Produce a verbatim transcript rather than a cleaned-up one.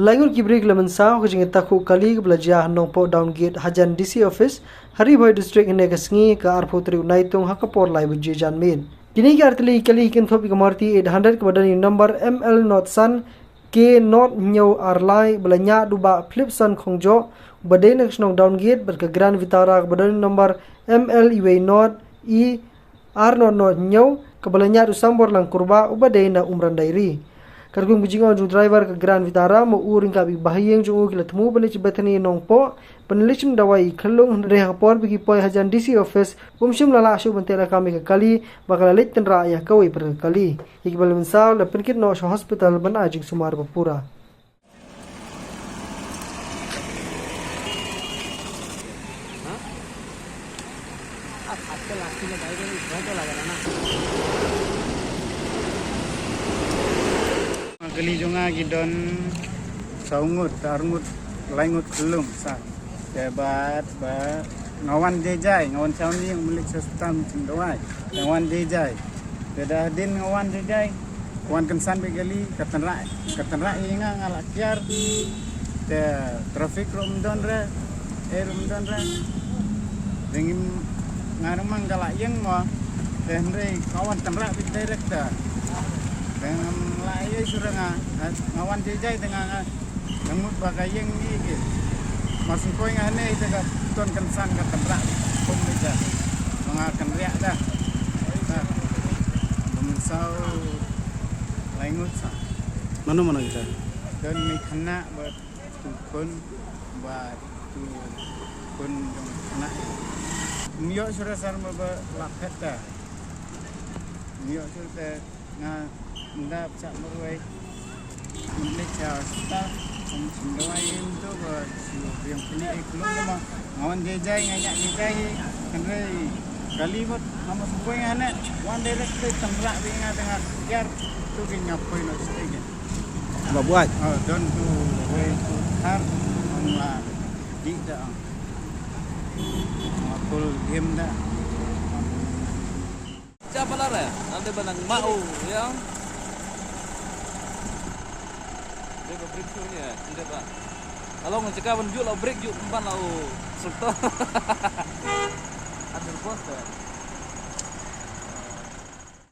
Laingut ki briew ki la mynsaw ha ka jingïatakhuh kali kaba la jia ha Nongpoh Downgate hajan D C office ha Ri Bhoi District hynne ka sngi ka arphew tarik u Naitung ha ka por lai baje janmiet. Kine ki artylli ki kali ki kynthup ïa ka Maruti eight hundred kaba don ïa u number M L not san K not hynñiew ar lai ba la ñiah da u Bah Philipson Khongjoh uba dei na ka shnong Downgate bad ka Grand Vitara kaba don ïa u number M L uwei not E ar not not hynñiew kaba la ñiah da u Sambor Langkurbah uba dei na Umran Dairy. Katkum ka jingong jong u driver ka Grand Vitara, ma u ryngkat bad i bahaïing jong u ki la thmu ban leit sha Bethany Nongpoh ban leit shim dawai ïa i khyllung, hynrei ha ka por ba ki poi hajan D C office um shym la lah shuh ban teh lakam ïa ka kali bad ka la leit tynrah ïa kawei pat ka kali. Ïa kiba la mynsaw la pynkit noh sha hospital ban ai jingsumar ba pura. Kali jong nga ki don saw ngut, ar ngut, lai ngut khyllung sa. Te bad ba nga wan jai jai, nga wan shawni, nga mlien sha hospital, shim dawai. Nga wan jai jai. Te da hadien nga wan jai jai, wan kynsan bad kali, ka tynrah, ka tynrah ïa nga, nga la kiar. Te traffic ruh ym don re, eh ruh ym don re. Te ngim, nga ruh ma nga la ïeng mo. Te hynrei ka wan tynrah bad direct te. Te ngam la ïeng shuh re nga, nga wan jai jai te nga, nga Nga mut ba ka ïeng ni ki. Mar shu poi nga hangne te ka ton kynsan ka tynrah kum ni te. Nga kynriah da. Ba mynsaw lai ngut sa. Mano mano kita? Don ni khynnah bad tu khun bad tu khun jong khynnah. Ym ïoh shuh re sar ma ba la phet da. Ym ïoh shuh te Nga ynda pynshah marwei. Mynta sha hospital, kum shu dawai ïa to ba shu biang pynïaid ïa khlung ma. Nga wan jai jai, nga ïaid jai jai. Hynrei kali mut nga ma shu poi nga ne. Wan direct te tynrah bad nga tang nga kiar to ki nga poi noh shatei ki. Ba buaid. Oh, don tu wei tu thar ong la dih da ong. Nga pul game da. Cha pala re, nang dei ba nang mau, ya. Dei ba brake shoe ni, eh, dei ba. Along jaka ban juk la brake juk ban la u sultan. Aduh bos deh.